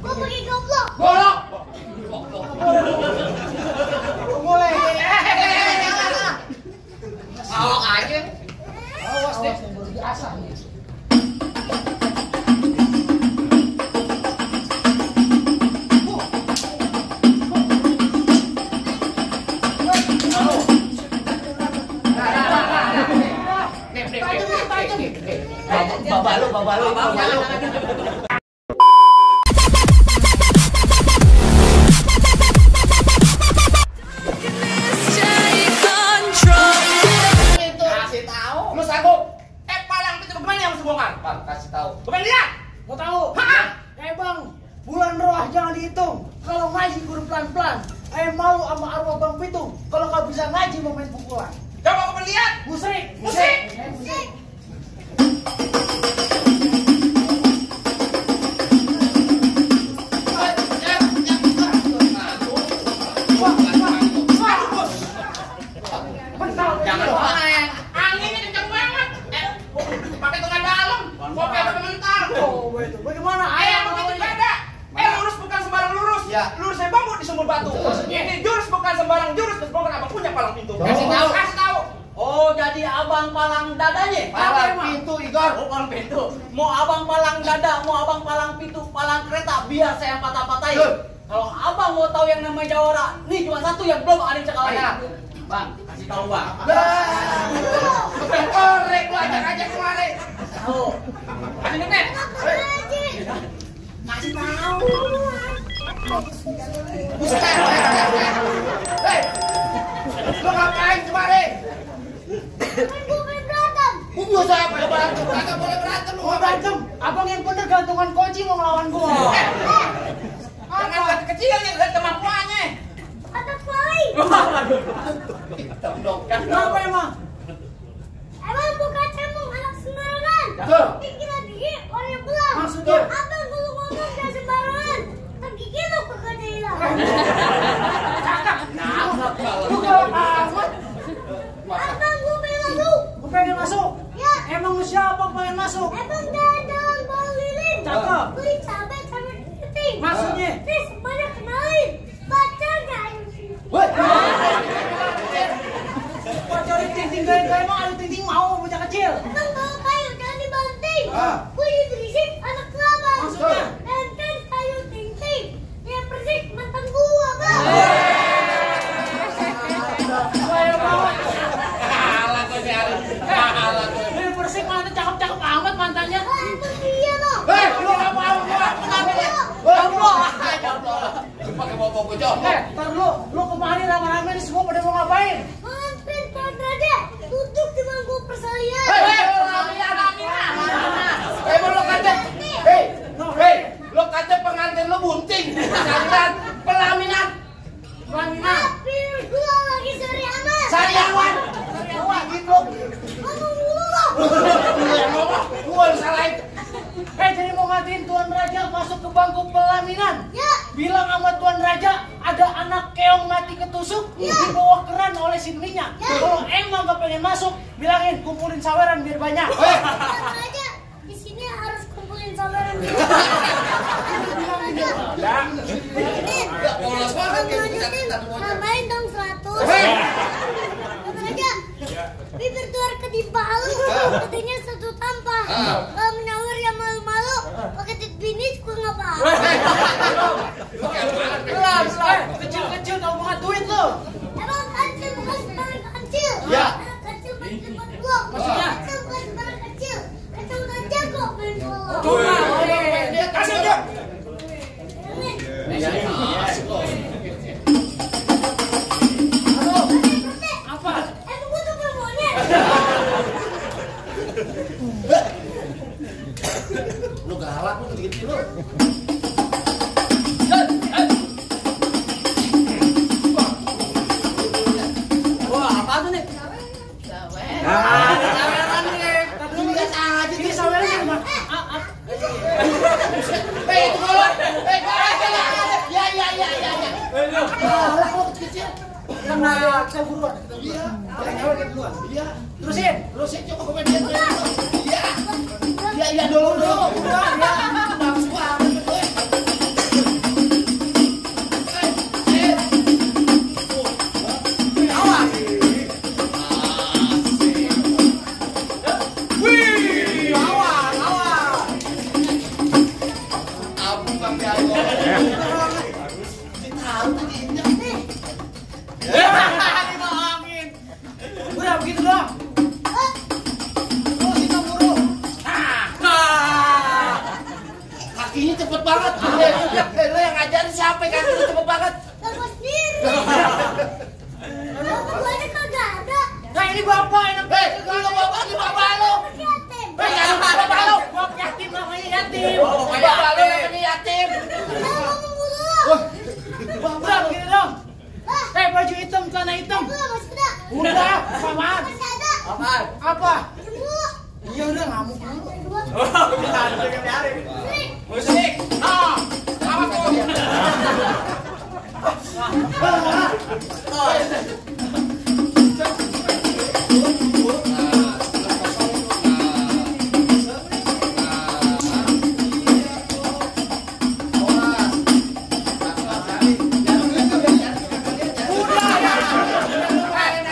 Gua pakai goblok. Golok. Mulai. Awak aja. Awas deh, baru biasa nih. Babalu. Kasih tahu. Lu sanggup? Palang itu bagaimana yang harus bongkar? Bang, kasih tahu. Bukan lihat. Mau tahu? Hah? Bang, bulan roh jangan dihitung. Kalau ngaji kudu pelan-pelan. Malu sama arwah Bang Pitung. Kalau nggak bisa ngaji mau main pukulan. Coba kamu lihat. Musrik. Musik. Jangan goreng. Anginnya kencang banget. Pakai tengah dalam. Kopi apa mental? Oh, itu. Bagaimana? Ayam begitu beda. Lurus bukan sembarang lurus. Ya. Lurus saya bambu di sumur batu. Ini jurus bukan sembarang jurus. Terus bukan abang punya palang pintu. Kasih tahu. Oh, jadi abang palang dadanya? Palang pintu, Igor. Oh, palang pintu. Mau abang palang dada, mau abang palang pintu, palang kereta, biar saya patah-patahin. Kalau abang mau tahu yang namanya jawara, nih cuma satu yang belum ada yang cekalahin. Bang, kasih tahu bang. Korek lu ajak kemari. Tahu. Kasih nyepet. Kasih tahu. Hei, lu ngapain kemari? Gua main berantem. Biasa apa ya berantem? Kagak boleh berantem lu. Mau berantem? Abang yang bener gantungan kunci mau ngelawan gua. Jangan kecilnya, lihat kemampuannya. Atas paling. Kenapa emang? Emang bukan cemong anak sembarangan. Tuh. Pikiran gigi orang yang belah. Maksudnya? Abang dulu ngomong gak sembarangan. Kan gigi lu kagak hilang. Lu galak amat. Abang gua pengen masuk. Gua pengen masuk. Ya. Emang lu siapa pengen masuk? Abang dagang bau lilin. Cakep. Beli cabai kepiting. Maksudnya? Terus banyak kenalin. Pacar gak? Pacarin ting-ting gaya emang ada ting-ting mau bocah kecil. Abang bawa kayu jangan dibanting. Ah. Wih berisik anak kelapa. Maksudnya? Enten kayu ting-ting. Yang berisik mantan gua bang. Saya banget. Kalah tuh si Ari. Kalah tuh. Ini bersih mana cakep-cakep amat mantannya. Emang dia loh. Hei, lu nggak mau kenapa ya? Pakai bawa bocor. Ntar lu kemari rame-rame nih semua pada mau ngapain? Mampir Konrada. Duduk di bangku persalinan. Hei, lo kaca pengantin lo bunting. Salinan, pelaminan. Mampir gua lagi sariawan. Sariawan. Gitu. Ngomong dulu loh. Gua disalahin. Jadi mau ngatiin Tuan Raja masuk ke bangku pelaminan. Ya. Bilang sama Tuan Raja ada anak keong mati ketusuk dibawa keran oleh sinlinya. Kalau emang gak pengen masuk, bilangin kumpulin saweran biar banyak. Tenang aja. Di sini harus kumpulin saweran. Polos banget kayak Lanjutin. Tambahin dong 100. Tenang aja. Bibir tuar ketimpa lu. Katanya satu tanpa. Kalau menawar yang malu-malu. Pakai tit binis gua nggak paham. Pelan, kecil-kecil tau banget duit lo. Emang kancil bukan sembarang kancil. Ya. Anak kancil main cepat blok. Maksudnya? Kancil bukan sembarang kecil. Kancil udah jago main bola. Cuma, Dia kasih aja. Ini. halo, Putih. apa? Emang gua tuh monyet. Lu galak lu gitu lu. Wah, apa tuh nih? Ini saweran di mana? Hei, itu golok. Hei, ya. Galak lu kecil. Karena saya buruan. Iya. Iya. Terusin. Coba komen dia. Iya. Iya dulu. Udah. Bagus banget. Tahu tadinya. Dibohongin. Udah begitu doang. Terus itu buru. Kakinya cepet banget. Lo yang ngajarin siapa kaki lu cepet banget? Bapak sendiri. Bapak gua ini kagak ada. Nah ini bapak enak. Kalau bapak ini bapak lo. Yatim. Jangan bapak lo. Bapak yatim namanya yatim. Bapak lo namanya yatim. Ngomong mulu. Udah begini dong. Baju hitam, celana hitam. Gua masih ada. Udah, apaan? Masih ada. Apaan? Apa? Semua. Iya udah ngamuk dulu. Musik. Nah, apa tuh?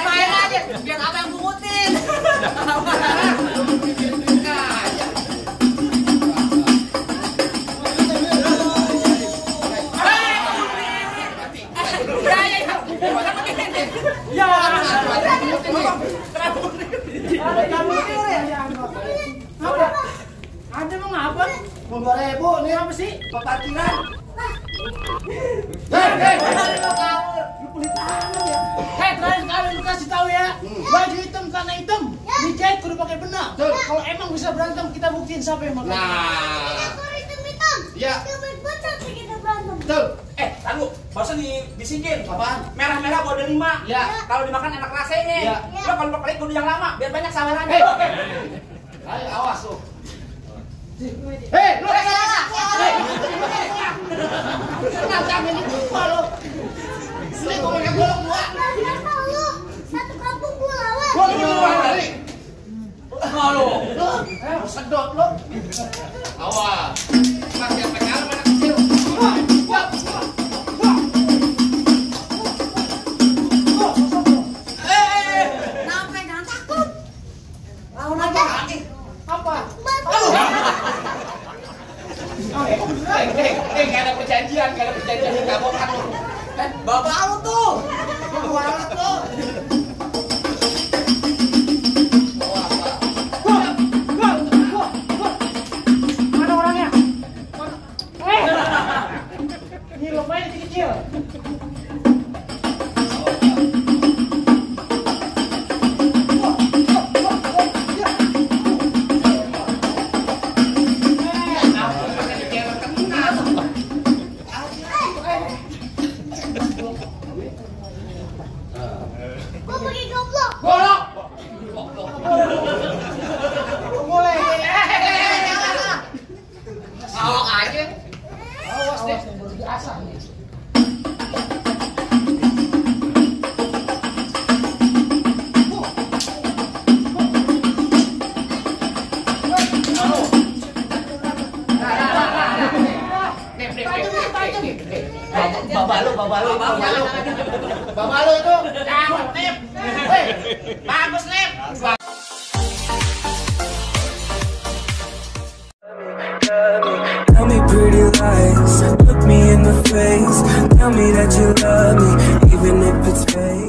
Main aja, biar apa yang pungutin. Ya. Ada kamu ya. Apa? Ada mau ngapa? Mau 2.000 nih. Apa sih? Parkiran. Terakhir kali lu kasih tahu ya. Baju hitam, celana hitam. Dijahit kudu pakai benang. Kalau emang bisa berantem kita buktiin siapa yang makan. Nah. Ekor hitam-hitam. Iya. Coba buat sampai kita berantem. Betul. Tahu, barusan dibisikin. Apaan? Merah-merah gua ada 5. Ya. Kalau dimakan enak rasanya. Ya. Lo kalau pakai kudu yang lama, biar banyak sawerannya. Ayo awas lu. Hei, lu salah. Kenapa ini lupa lu? Ini gua pakai golong gua. Nggak tahu lu. Satu kampung gua lawan. Gua keluar dari. Halo. Lu, sedot lu. Awas. Masih apa kalah anak kecil. Kenapa? Jangan takut. Lawan aja. Apa? Nggak ada perjanjian di kamu kan lu. Bapak lu tuh. Keluar alat lu. Mana orangnya? Ini lumayan kecil. Gua pakai goblok. Golok. Boleh. Awak aja. Awas deh. Baru biasa nih. Bapak lu itu. Jangan, Nip. Hei, bagus, Nip. Tell me pretty lies, look me in the face. Tell me that you love me, even if it's fake.